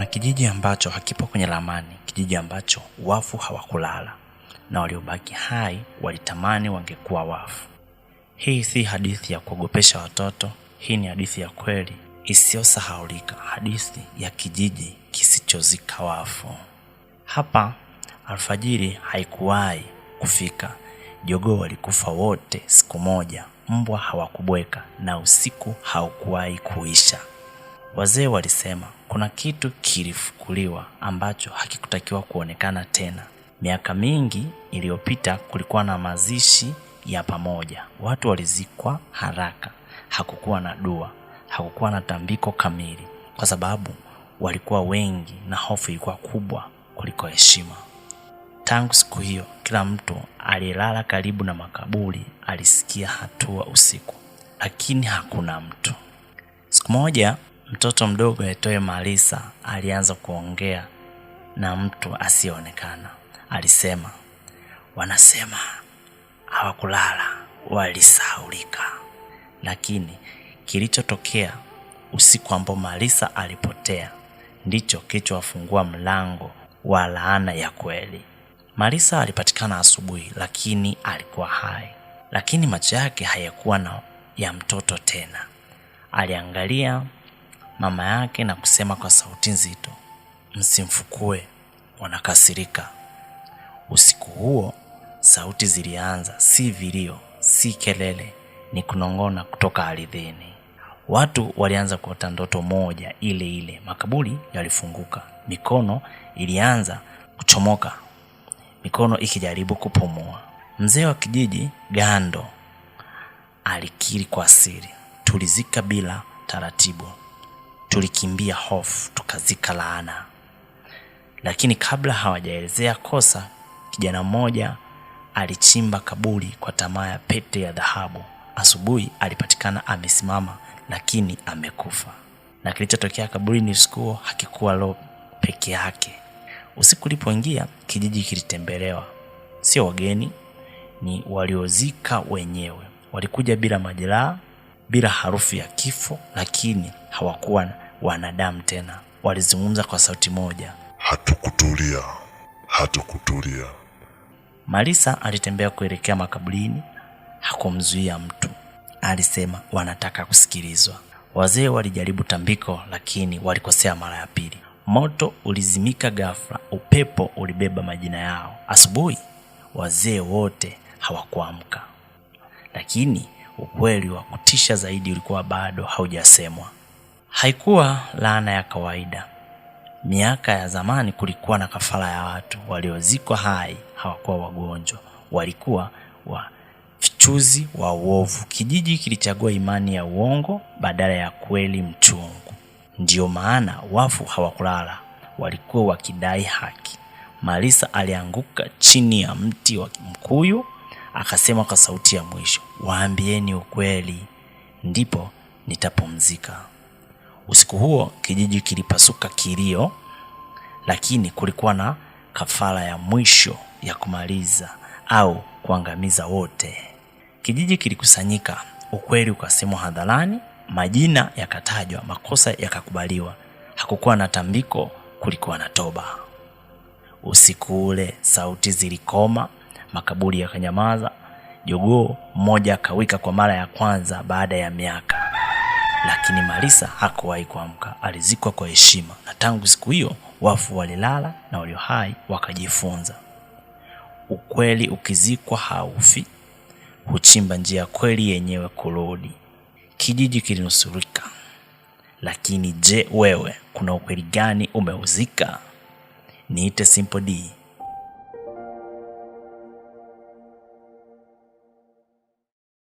Kijiji ambacho hakipo kwenye ramani, kijiji ambacho wafu hawakulala na waliobaki hai walitamani wangekuwa wafu. Hii si hadithi ya kuogopesha watoto, hii ni hadithi ya kweli isiyosahaulika, hadithi ya kijiji kisichozika wafu. Hapa alfajiri haikuwahi kufika. Jogoo walikufa wote siku moja, mbwa hawakubweka na usiku haukuwahi kuisha. Wazee walisema kuna kitu kilifukuliwa ambacho hakikutakiwa kuonekana tena. Miaka mingi iliyopita kulikuwa na mazishi ya pamoja. Watu walizikwa haraka, hakukuwa na dua, hakukuwa na tambiko kamili, kwa sababu walikuwa wengi na hofu ilikuwa kubwa kuliko heshima. Tangu siku hiyo, kila mtu aliyelala karibu na makaburi alisikia hatua usiku, lakini hakuna mtu. Siku moja mtoto mdogo aitwaye Marisa alianza kuongea na mtu asiyeonekana. Alisema, wanasema hawakulala, walisahaulika. Lakini kilichotokea usiku ambao Marisa alipotea ndicho kilichowafungua mlango wa laana ya kweli. Marisa alipatikana asubuhi, lakini alikuwa hai, lakini macho yake hayakuwa na ya mtoto tena. Aliangalia mama yake na kusema kwa sauti nzito, msimfukue, wanakasirika. Usiku huo sauti zilianza, si vilio, si kelele, ni kunong'ona kutoka ardhini. Watu walianza kuota ndoto moja ile ile. Makaburi yalifunguka, mikono ilianza kuchomoka, mikono ikijaribu kupumua. Mzee wa kijiji Gando alikiri kwa siri, tulizika bila taratibu, tulikimbia hofu, tukazika laana. Lakini kabla hawajaelezea kosa, kijana mmoja alichimba kaburi kwa tamaa ya pete ya dhahabu. Asubuhi alipatikana amesimama, lakini amekufa. Na kilichotokea kaburini usiku huo hakikuwa roho peke yake. Usiku ulipoingia, kijiji kilitembelewa, sio wageni, ni waliozika wenyewe. Walikuja bila majeraha, bila harufu ya kifo, lakini hawakuwa wanadamu tena. Walizungumza kwa sauti moja, Hatukutulia, hatukutulia. Marisa alitembea kuelekea makaburini, hakumzuia mtu. Alisema wanataka kusikilizwa. Wazee walijaribu tambiko, lakini walikosea mara ya pili. Moto ulizimika ghafla, upepo ulibeba majina yao. Asubuhi wazee wote hawakuamka, lakini ukweli wa kutisha zaidi ulikuwa bado haujasemwa. Haikuwa laana ya kawaida. Miaka ya zamani kulikuwa na kafara ya watu waliozikwa hai. Hawakuwa wagonjwa, walikuwa wafichuzi wa uovu. Kijiji kilichagua imani ya uongo badala ya kweli mchungu. Ndiyo maana wafu hawakulala, walikuwa wakidai haki. Marisa alianguka chini ya mti wa mkuyu, akasema kwa sauti ya mwisho, waambieni ukweli, ndipo nitapumzika. Usiku huo kijiji kilipasuka kilio, lakini kulikuwa na kafara ya mwisho ya kumaliza au kuangamiza wote. Kijiji kilikusanyika, ukweli ukasemwa hadharani, majina yakatajwa, makosa yakakubaliwa. Hakukuwa na tambiko, kulikuwa na toba. Usiku ule sauti zilikoma, makaburi yakanyamaza. Jogoo mmoja akawika kwa mara ya kwanza baada ya miaka, lakini Marisa hakuwahi kuamka. Alizikwa kwa heshima, na tangu siku hiyo wafu walilala na walio hai wakajifunza. Ukweli ukizikwa haufi, huchimba njia kweli yenyewe kurudi. Kijiji kilinusurika, lakini je, wewe kuna ukweli gani umeuzika? Niite Simple D.